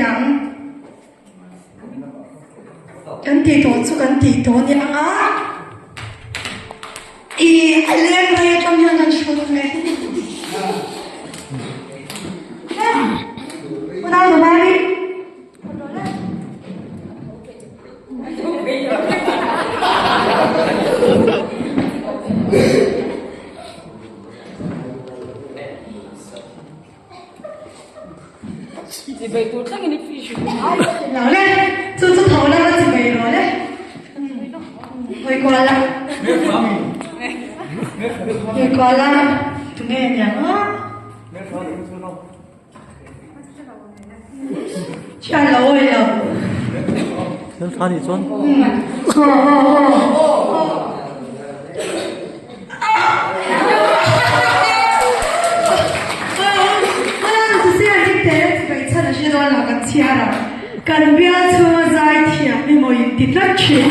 ang? Kan tih tawh chu kan tih tawh a ni ang a. I a leng rei atang hian kan hru ang e. Unau Mari. Chibai tur thlengin i fish Lo le, chu chu tho la va chibai rawh le. Hawi kual la. Hawi kual la. Tunge niang a? Thian lo awi lo. Thil tha nih chuan. Kan bial chhunga zai thiam emaw in ti tlat thin.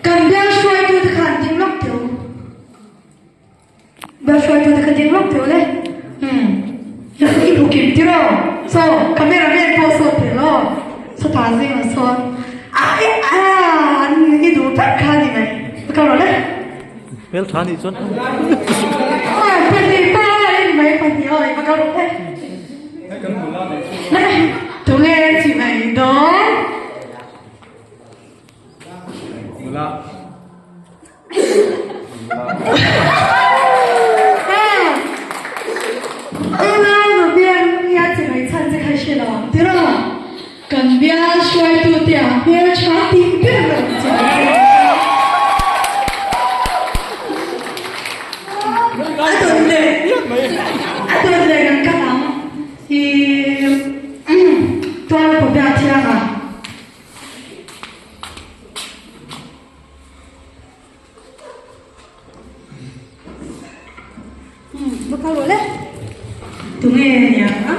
Kan bial hruaitute khan ding lawk teh u. Bial hruaitute kha ding lawk teh u le. Umm. I bu kim tiraw? Saw camera man pawh saw teh law. Sawtah zingah sawn ai an i duh vek kha ni mai. Ka rawh le. Hmel tha nih chuan. Pahnih pa in mai pahnih aw i va ka rawh le. Tunge chi mai dawn? Nula. Unau nu bian nia chi mai chhan che kha hre lo ang tiraw? Kan bial hruaitu te ah hmeltha tih ber lo chi mai chhan. A dawt leh a dawt leh kan kal ang i tual pawh a thiang a. Va kal rawh le. Tunge niang a?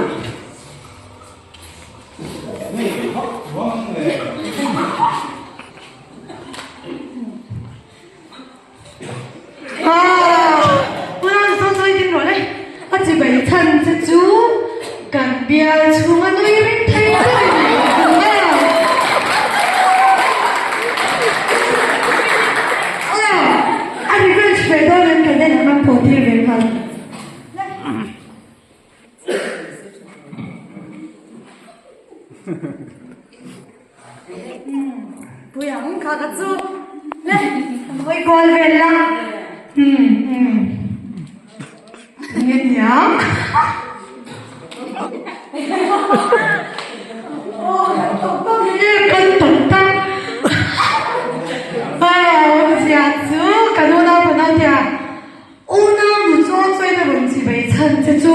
A chibai chhan che chu kan bial chhunga nui ring thei ber in ni ang a. A revenge ve dawn em kan en ang an pawh tir ve nghal. Pui ang kha ka chu le hawi kual vel la nge niang kan tak tak awmzia chu kan unau panau te ah Unau nu chaw chawi na rawn chi mai chhan che chu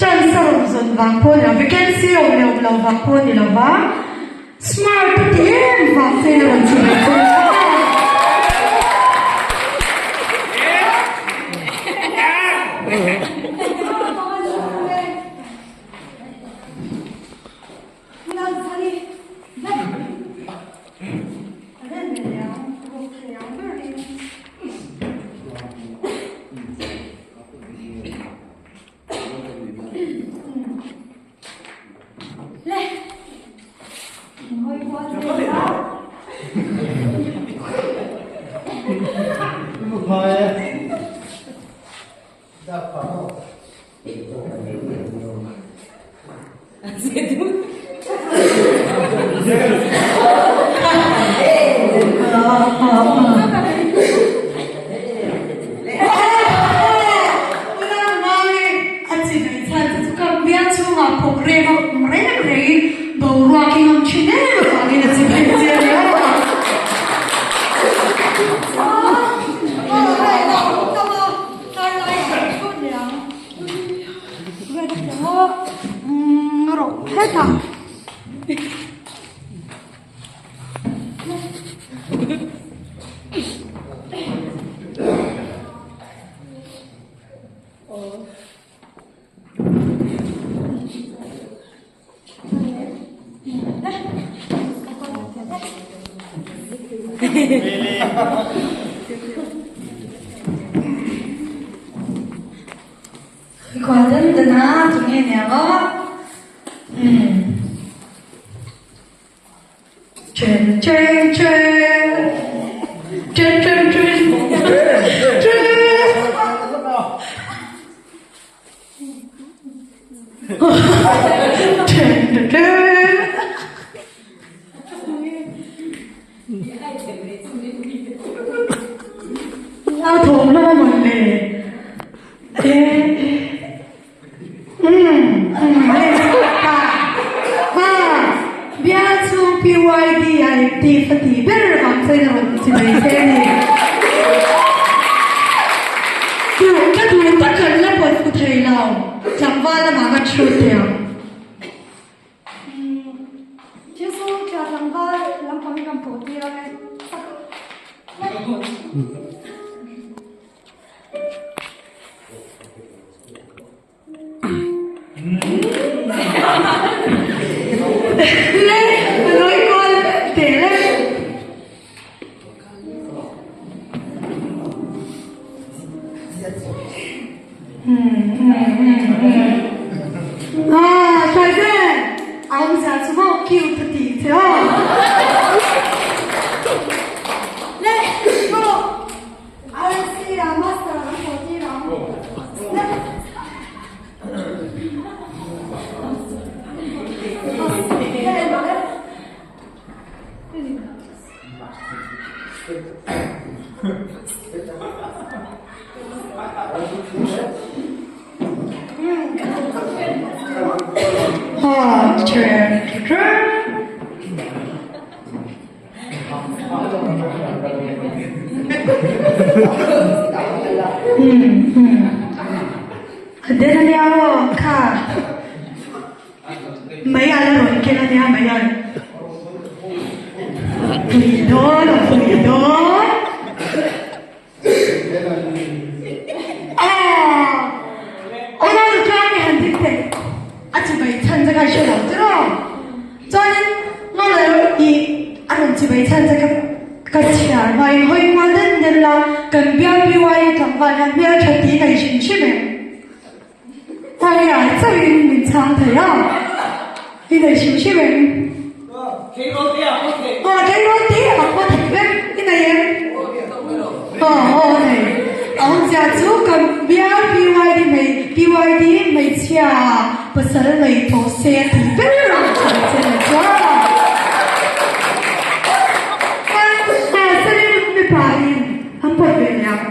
chance a rawn zawn vang pawh a ni lo, vacancy awm leh awm lo vang pawh a ni lo va, smart a ti em vang che in a rawn chi mai che a ni. maw rawh hetah. Khual dan dan a tunge nia maw? Chen chen chen chen chen chen chen chen chen. A thawm hlawm a mawn le. Bial chhung PYD a active a tih ber vang chuan a rawn ti mai che a ni. Duh ka duh tak kan la pawt fu thei lo, tlangval lamah ka thu teh ang. Thil chu thla tlangval lampang hi kan pawh tir ang e. Den ania aw kha mai ala rawn ken ania mai an pui dawn a pui dawn aw aw chuan i han ding teh a chibai chhan che kha i hre lo che raw chuanin ngaw lo i a rawn chibai chhan che kha Ka chhiar hmain hawi kual den den la, kan bial PY tlangval hian hmel tha ti nei hrim hrim em? Aia chauhin min chhang thei a, i nei hrim hrim em? Aw tleirawl te a pawh thei vek, i nei em? Aw aw nei. A awmzia chu kan bial PYD hmei PYD hmeichhia pasal nei tawh se a tih ber ang che che ni chuan. Mipa in an pawt ve leh ang.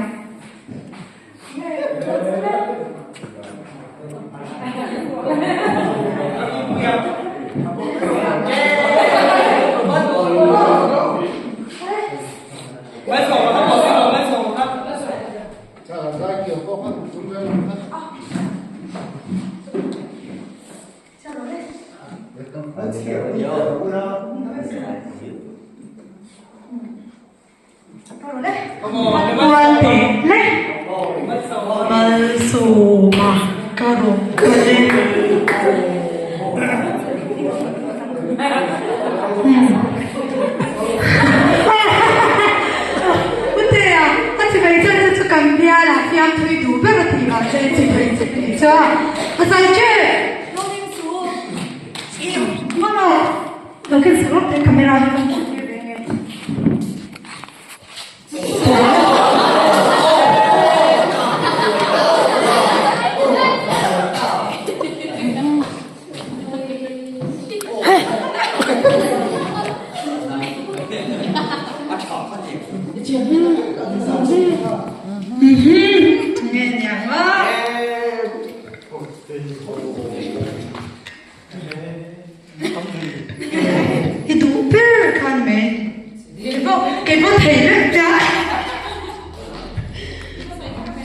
Malsawma ka rawn kal e. Putea, a chivei chan che chu kan bial ah fiamthui duh ber a tih vang che i chivei che tih chu a. A zai che! Lo ken sak lawk teh camera hi kan hmuh tir ve nge. Nge niang a. I duh ber khan mai. Keipawh keipawh thei vek che a.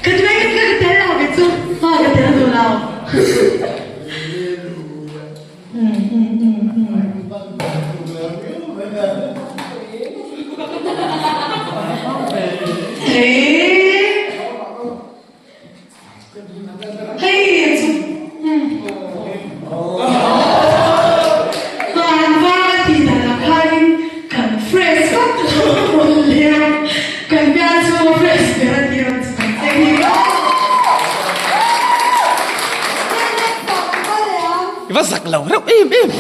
Ka duai ka ka tel lo ve chu. Ha ka tel duh lo. I va zak lo reuh em em.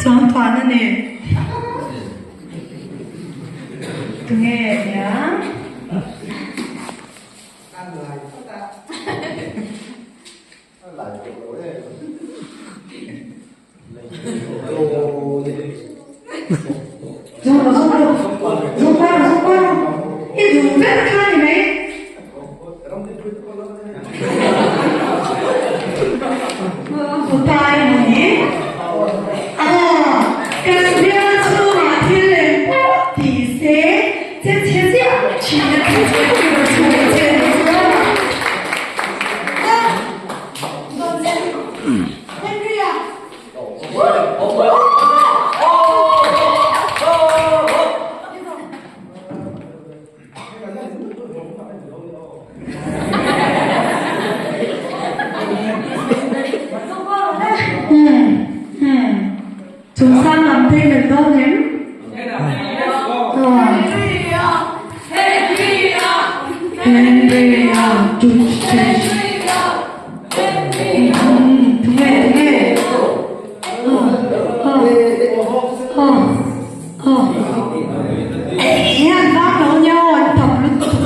Suangthuan a ni. Tunge nia? I duh ber kha ni mai. Putai maw ni? Aw, kan bial chhungah thil eng pawh ti se, che chhe ziah thin a ti che tur chhung che ni chuan. Henry-a. Chungchang lam te kan dawn em? Henry-a Tunge tunge Ei an vang lo nia aw an tam lutuk.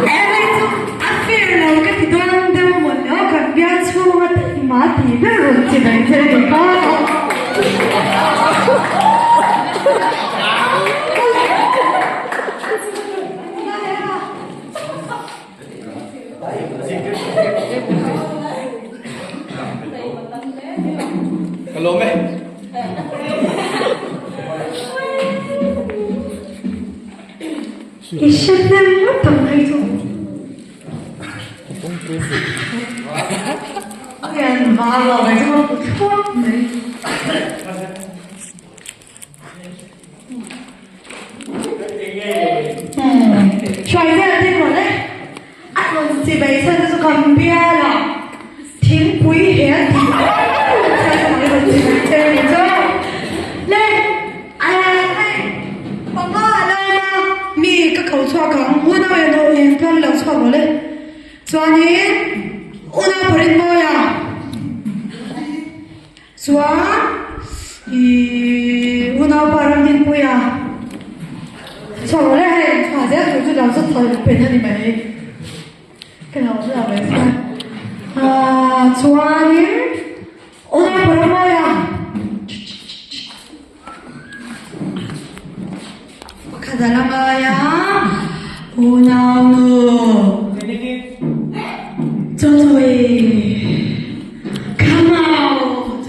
Hei chu a fair lo ka ti dawn deuh a mawlh lo kan bial chhunga ma tih ber rawn chi mai che ni ta. Ka lawm e. I hre hnem ngawt ang hei chu. Hian var lo mai chu ka hmu thuak mai. Hruai vel ding rawh le. A rawn chi mai chhan te chu kan bial a, thingpui he a tih chhan chu mai rawn chi mai che a ni chu. Le a hei panga a la awm a, mi ka ko chhuak ang, unau en aw eng tluang lo chhuak rawh le. Chuanin unau parin mawi a. Chuan i unaupa Ramdinpuia chho le hei chhuah zel tur chu lo chu thawi pen a ni mai ka lo hre lo mai sia ah chuanin unaupa Ramawia pakhat a la ngai a unaunu Chawchawi come out.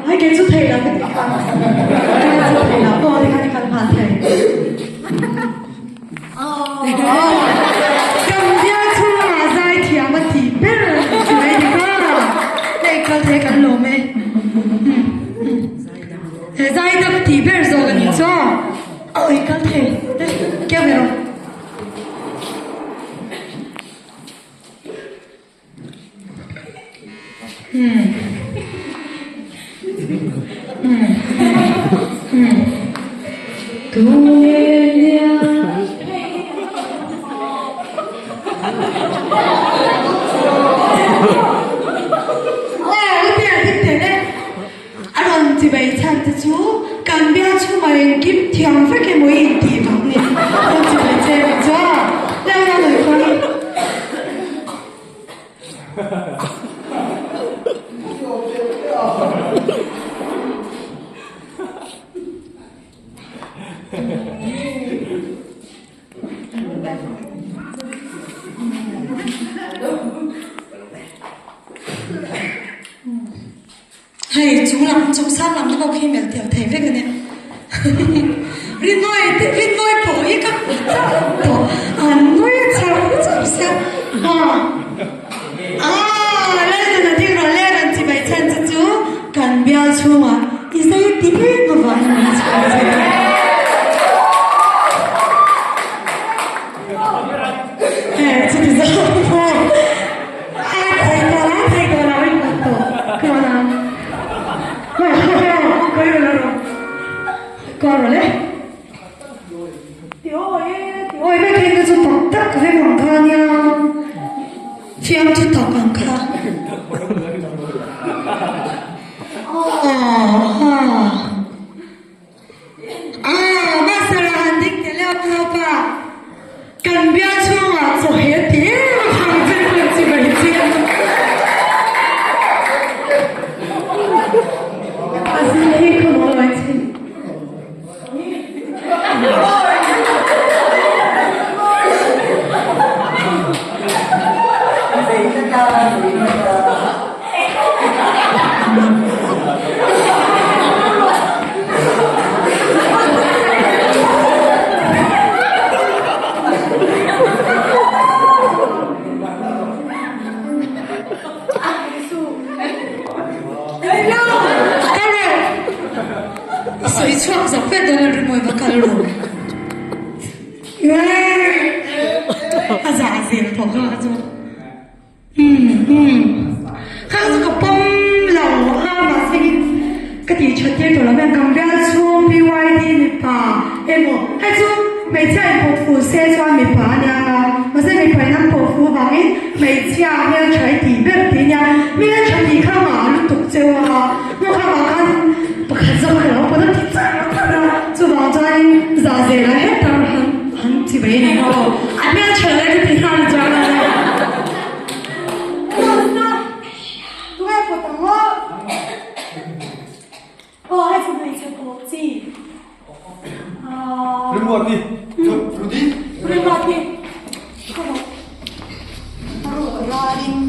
Ai kei chu thei lo ka ti kha. Kei chu thei lo pawh ti kha ti khan hman thei. Kan bial chhungah zai thiam a tih ber mai ni kha. Hei kal thei kan lawm e. He zai dam tih ber zawk a nih chu. Oi kal thei. Keu ve rawh. A rawn ti mai chhan te chu kan bial chhungah engkim thiam vek emaw i intih vang ni. A rawn ti mai che ni chuan Lal Lal Lawikhawi. Hei chung lam chung sang lam te pawh khi melh tel thei vek a nia. Rinnawi te Rinnawi pawh hi ka hmu chauh tawh an nui chho chho sia. Aaa Lalnuna ding rawh le rawn chi mai chhan che chu kan bial chhungah i zei ti em avangin min chhuah che. Chuti zawng pawh a thei tawh lo, thei tawh lo in kawt tawh ka rawn ang. Ka rawn rawh, ka rawn le. Ti awi e, ti awi vek in ka chu tak tak vek ang kha nia, fiam chu tak ang kha. Aw. Aw, Master a han ding tel em lawk a, kan bial chhungah chaw he ti em a hang vek ang chi mai che. A zin hi ka mawl mai thin. Sawi chhuak zawk vek dawn a rimawi va kal ru. A zah zel tawh kha chu. Umm kha chu ka pawm lo a mahse in ka tih that tir tawh lo hian kan bial chhung PYD mipa emaw hei chu hmeichhia in pawh fu se chuan mipa a nia nga mahse mipa in an pawh fu vangin hmeichhia hmeltha i tih ber tih nia hmeltha tih kha ngah lutuk cheu a hnu kha vang khan pakhat zawk a lo pawn a ti char char a chuvang chuanin zah zel a hetah han Han ti mai ni maw? A hmeltha lai chu ti nghal chuan a nia. Tunge pawt ang aw? Aw hei chu hmeichhe pawh chi. Rimruati, Rudy. Rimruati. Rualin.